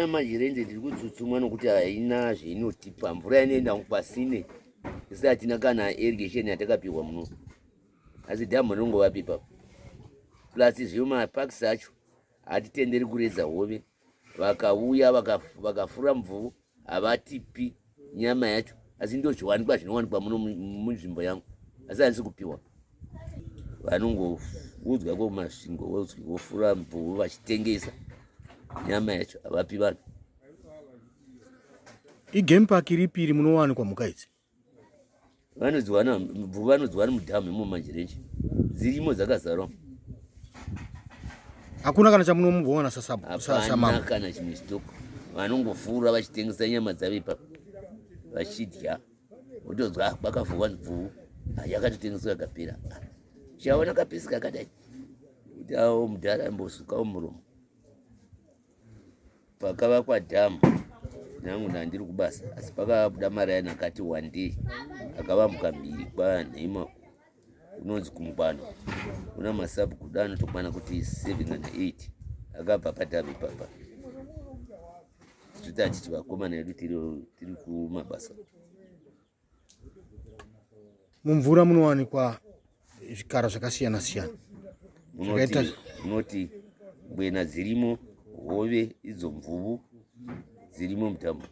Majirenje tiri kutsutsumwa nokuti haina zveinotipa mvura inoenda kwasine isi hatina kana irrigation yatakapihwa muno asi dhamu rinongovapi ipapo plus zviyo maparks acho hatitenderi kuredza hove vakauya vakafura mvuvu havatipi nyama yacho asi ndozviwanikwa zvinowanikwa muno munzvimbo yangu asi handisi kupiwa vanongoudzwa komasvingo vofura mvuvu vachitengesa nyama yacho havapi vanhu igame park iripi iri munowanikwa mhuka idzi vanodziwana mvuvu vanodziwana mudhamu imo manjirenje dzirimo dzakazara hakuna kana chamunomboona sasamambo kana chimwe chitoko vanongofura vachitengesa nyama dzavo ipapo vachidya wotonzwa ah, kwakavhuwa mvuvu ah, yakatotengeswa yakapera ah, chaona kapisi kakadai kuti awo mudhara ambosukawo muromo Pakavakwa dhamu nangu ndandiri kubasa asi pakabuda maraini akati wandei akavambuka mhiri kwanhema kunonzi kumugwano kuna masabhuku kuda anotokwana kuti 7 kana 8 akabva padhamu ipapa toti achiti vakomana vedu tiri kumabasa Mumvura munowanikwa zvikara zvakasiyana siyana. Munoti ngwena dzirimo, hove idzo mvuvu dzirimo mutambo.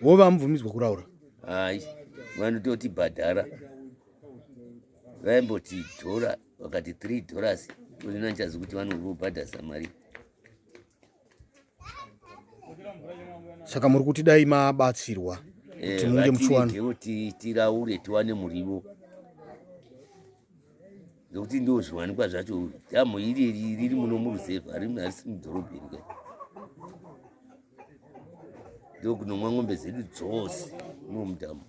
Hove hamubvumidzwa kuraura? Hai, vanototi bhadhara. Vaimboti dhora vakati 3 dollars, uina ndichazi kuti vanobhadharisa mari. Saka muri kuti dai mabatsirwa kuti eh, munge muchiwana kuti tiraure tiwane muriwo nekuti ndo zviwanikwa zvacho dhamu iri riri muno muruzevha harisi mudhorobheni ka ndokunomwa ng'ombe dzedu dzose muno mudhamu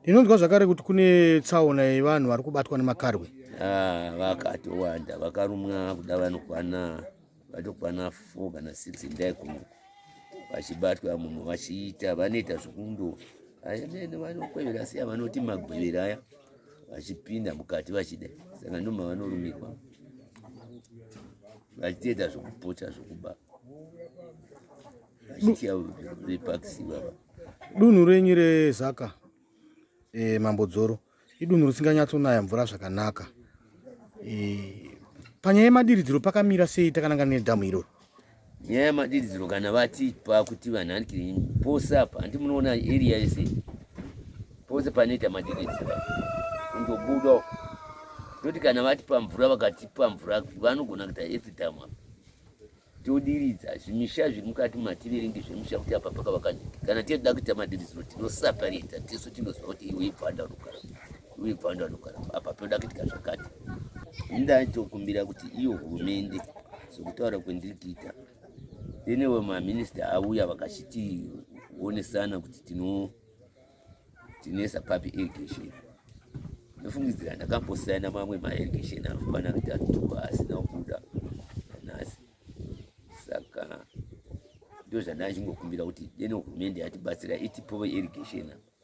ndinonzwa zvakare kuti kune tsaona yevanhu vari kubatwa nemakarwe ah, vakatowanda vakarumwa kuda vanokwana vatokwana 4 kana 6 endai kuno vachibatwa munhu vachiita vanoita zvekundo ayanene vanokwevera siya vanoti magwevera aya vachipinda mukati vachida saka ndo mavanorumirwa vachitoita zvekupocha zvekuba vachitya vepakisi vava dunhu renyu rezaka e, mambo dzoro idunhu risinganyatsonaya mvura zvakanaka e, panyaya yemadiridziro pakamira sei takanangana nedhamu iroro nyaya yemadiridziro kana vatipa kuti vanhu handikiri pose apa handi munoona area yese pose panoita madiridziro kundobuda toti kana vatipa mvura vakatipa mvura vanogona kuita etidhamu apa todiridza zvimisha zviri mukati mativerengi zvemisha kuti apa pakavaka nhingi kana tinoda kuita madiridziro tinosapareta tisu tinoziva kuti iwe ibvanda unogara iwe ibvanda unogara apa panoda kuitika zvakati ndaitokumbira kuti iyo hurumende sokutaura kwendiri kuita denewe maminista auya vakachitionesana kuti tino tinesa papi irrigation ndofungidzira ndakambosaina mamwe mairrigation anokwana kuita two asina kubuda nhasi saka ndozvandachingokumbira kuti deno hurumende yatibatsira itipove irrigation apa.